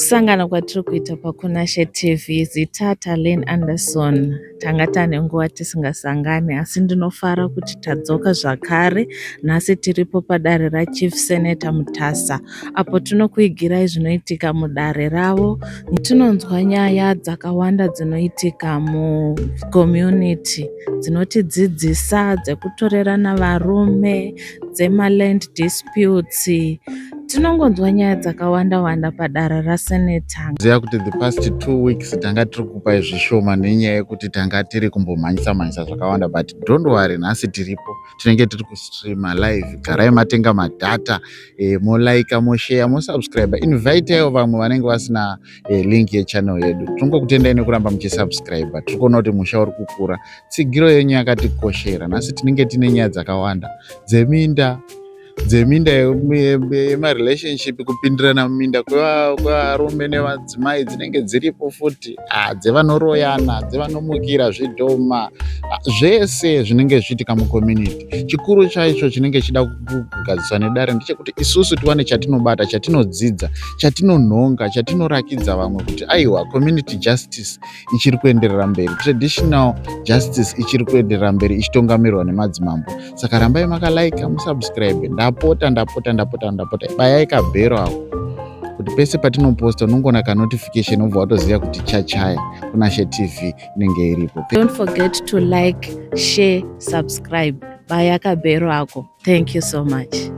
Kusangana kwatiri kuita paKunashe TV, zita Talen Anderson. Tanga tane nguva tisingasangani asi ndinofara kuti tadzoka zvakare. Nhasi tiripo padare raChief Senator Mutasa apo tinokuigirai zvinoitika mudare ravo. Tinonzwa nyaya dzakawanda dzinoitika mucommunity dzinotidzidzisa dzekutorerana varume, dzemaland disputes. Tinongonzwa nyaya dzakawanda wanda padare raSenator. Ziva kuti the past 2 weeks tanga tiri kupai zvishoma nenyaya yekuti tanga tiri kumbomhanyisa mhanyisa zvakawanda, but don't worry, nhasi tiripo, tinenge tiri kustreama live. Garai matenga madata, molike, moshare, mosubscribe, invitaiwo vamwe vanenge vasina link yechannel yedu. Tinongokutendai nekuramba muchisubscribe. Tiri kuona kuti musha uri kukura, tsigiro yenyu yakatikoshera. Nhasi tinenge tine nyaya dzakawanda dzeminda, yemarelationship, kupindirana muminda kwevarume nevadzimai dzinenge dziripo futi, dzevanoroyana, dzevanomukira zvidhoma, zvese zvinenge zvichiitika mucommunity. Chikuru chaicho chinenge chida kugadziswa nedare ndechekuti isusu tiwane chatinobata, chatinodzidza, chatinonhonga, chatinorakidza vamwe kuti aiwa, community justice ichiri kuenderera mberi, traditional justice ichiri kuenderera mberi ichitongamirwa nemadzimambo. Saka rambai makalaika, musubscribe. Ndapota, ndapota, ndapota, ndapota, bayai kabhero ako kuti pese patinoposta unongoona kanotification, wobva watoziva kuti chachaya, Kunashe TV inenge iripo. Don't forget to like, share, subscribe. Baya kabhero ako. Thank you so much.